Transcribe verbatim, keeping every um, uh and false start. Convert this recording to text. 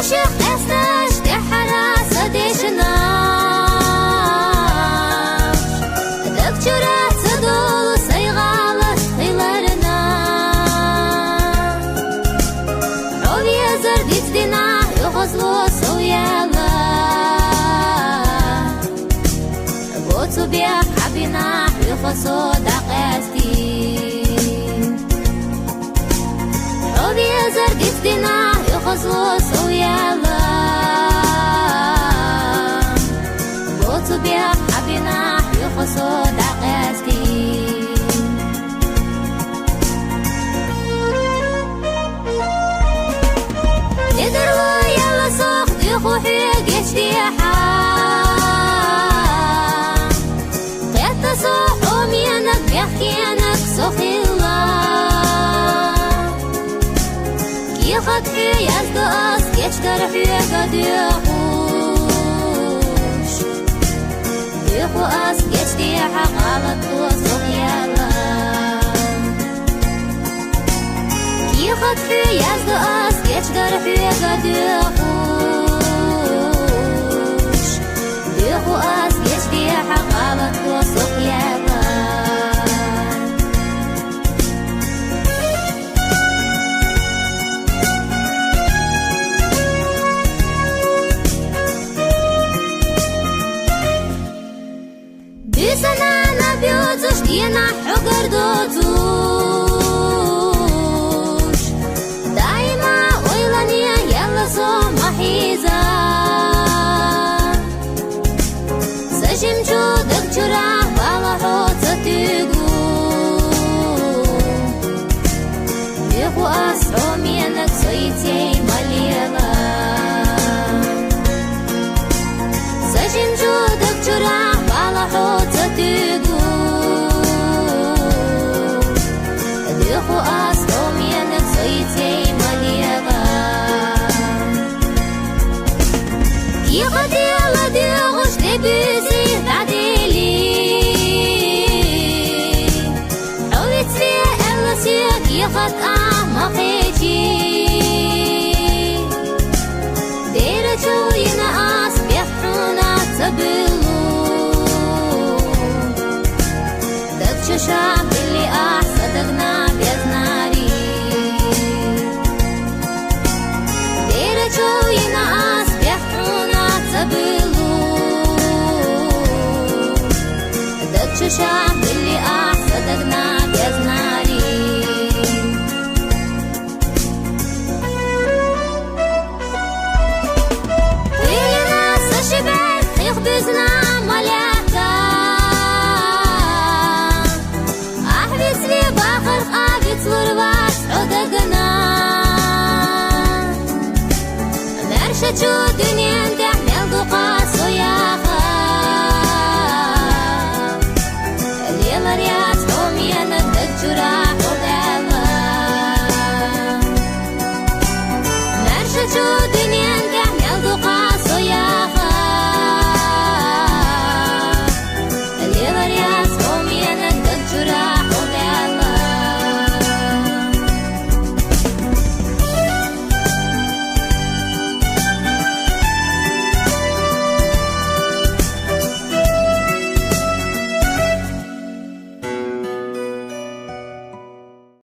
Ши къесташ тӀехьара са дешна, даг чура ца долу сай гӀалат хиларна. Хьо везар дицдина, оьгӀазло сов яла. Боцу бехк хьабина, оьгӀазло дӀакъаьсти. Хьо везар дицдина, оьгӀазло сов яла. Боцу бехк хьабина, оьгӀазло дӀакъаьсти. Ледарло яла сох дуьху хьоьга гечдехьа. Кхетта со хьоменаг, бехкенаг со хилла. Кехат хьоь яздо ас, гечдар хьоьга доьхуш. Доьху ас гечдехьа, гӀалат ло со яла. Кехат хьоь яздо ас, гечдар хьоьга доьхуш. Доьху ас гечдехьа, гӀалат ло со яла. Буьйса нана боьцуш, дена хьогар доцуш. Даима ойлане яла со ма хьийза. Са жимчу даг чура бала хьо ца туьгу. Доьху ас хьоменаг, со йицей ма лела. Са жимчу даг чура бала хьо ца туьгу. Доьху ас хьоменаг, со йицей ма лела. Кехат яла доьхуш, де буьйсий дӀадели. Хьо вицве аьлла, соьга кехат а ма кхечи. Дера чов йина ас, бехк хьуна ца буьллу. Даг чу ша хилли ахь, са дагна безнари. Дера чов йина ас, бехк хьуна ца буьллу. Даг чу ша хилли ахь, са дагна безнари. Къуьйлина са ши бӀаьрг, хих буьзна ма лаьтта. Ахь вицве бахарх а вицлур вац хьо дагна. Маьрша чу дуьнен тӀехь мел ду-кх со яха. Лелар яц хьоменаг, даг чура хьо бала. Маьрша чу